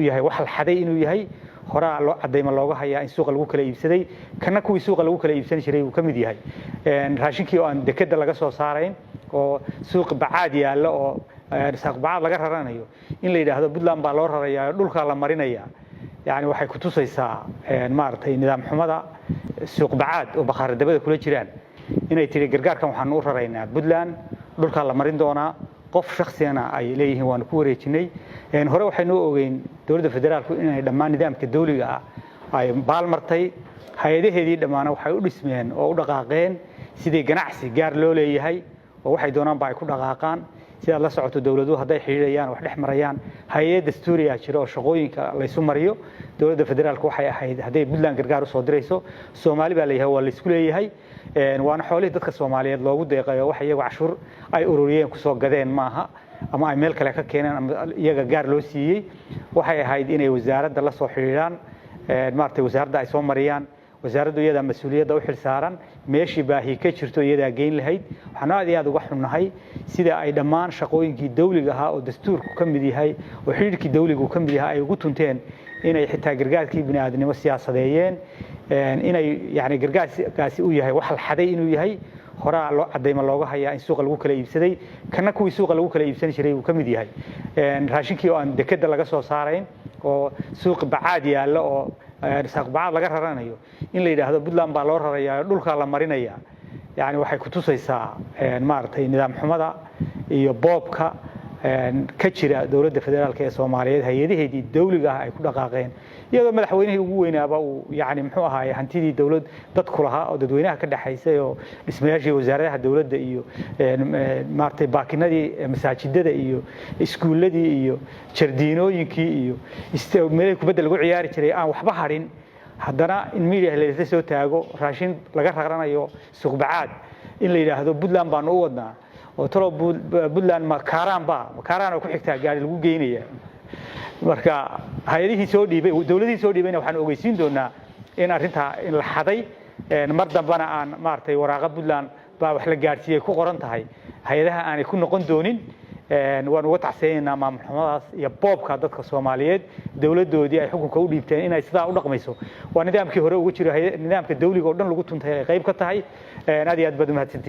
Yahay wax la xaday inuu yahay, horaa loo cadayma looga hayaa in suuqa lagu kala iibsaday. Kana kuwii suuqa lagu kala iibsan jiray uu ka mid yahay. Raashinkii oo aan dekeda laga soo saarayn oo suuq Bacaad yaallo oo Bacaad laga raranayo, in la yidhaahdo Puntland baa loo rarayaa oo dhulkaa la marinaya, yani waxay ku tusaysaa, maaragtay, nidaam xumada suuq Bacaad oo bakhaaradabada kula jiraan. Inay tiri gargaarkan waxaanu u raraynaa Puntland, dhulkaa la marin doonaa, qof shaksigana ay leeyihiin waanu ku wareejinay. Hore waxaynu ogeyn dowladda federaalku inay dhammaan nidaamka dawliga ah ay baalmartay. Hay-adaheedii dhammaana waxay u dhismeen oo u dhaqaaqeen sidii ganacsi gaar loo leeyahay oo waxay doonaanba ay ku dhaqaaqaan. Sidaad la socoto, dowladuhu hadday xidhiidhayaan, wax dhex marayaan, hay-ad dastuuriyaa jira oo shaqooyinka laysu mariyo. Dowladda federaalku waxay ahayd, hadday Puntland gargaar usoo dirayso, Soomaali baa leeyahay, waa laysku leeyahay, waana xoolihii dadka Soomaaliyeed loogu deeqay oo wax iyagu cashuur ay ururiyeen kusoo gadeen maaha ama ay meel kale ka keeneen ama iyaga gaar loo siiyey. Waxay ahayd inay wasaaradda la soo xidhiidhaan, maaragtay, wasaaradda ay soo mariyaan. Wasaaraddu iyadaa mas-uuliyadda u xil saaran, meeshii baahi ka jirto iyadaa geyn lahayd. Waxaanu aad iyo aad uga xunnahay sida ay dhammaan shaqooyinkii dawliga ahaa oo dastuurku ka mid yahay oo xidhiidhkii dawligu ka mid yahay ay ugu tunteen, inay xitaa gargaarkii bini'aadnimo siyaasadeeyeen, inay yani gargaarkaasi uu yahay wax la xaday inuu yahay, horaa loo cadayma looga hayaa in suuqa lagu kala iibsaday. Kana kuwii suuqa lagu kala iibsan jiray uu ka mid yahay. Raashinkii oo aan dekeda laga soo saarayn oo suuq Bacaad yaallo oo Bacaad laga raranayo, in la yidhaahdo Puntland baa loo rarayaa oo dhulkaa la marinaya, yani waxay ku tusaysaa, maaragtay, nidaam xumada iyo boobka ka jira dowladda federaalka ee Soomaaliyeed. Hay-adaheedii dawliga ah ay ku dhaqaaqeen, iyadoo madaxweynihii ugu weynaaba uu yani muxuu ahaaye hantidii dowlad dadku lahaa oo dadweynaha ka dhexaysay oo dhismayaashii wasaaradaha dowladda iyo, maaragtay, baakinadii masaajidada iyo iskuulladii iyo jardiinooyinkii iyo meelihii kubadda lagu ciyaari jiray aan waxba hadhin, haddana in media laysla soo taago raashin laga raranayo Suuqbacaad, in la yidhaahdo Puntland baanu u wadnaa, oo talo Puntland ma Kaaraan ba, ma Kaaraan oo ku xigtaa gaari lagu geynaya? Marka hay-adihii soo dhiibay, dowladihii soo dhiibayna waxaan ogeysiin doonaa in arrintaa in la xaday. Mar dambana aan, maaragtay, waraaqa Puntland baa wax la gaadhsiiyey ku qoran tahay hay-adaha aanay ku noqon doonin. Waan uga tacsiyaynaynaa maamul xumadaas iyo boobka dadka Soomaaliyeed dowladdoodii ay xukunka u dhiibteen inay sidaa u dhaqmayso. Waa nidaamkii hore ugu jiro, nidaamka dawliga oo dhan lagu tuntay ay qayb ka tahay. Aad iyo aad baad umahadsantihin.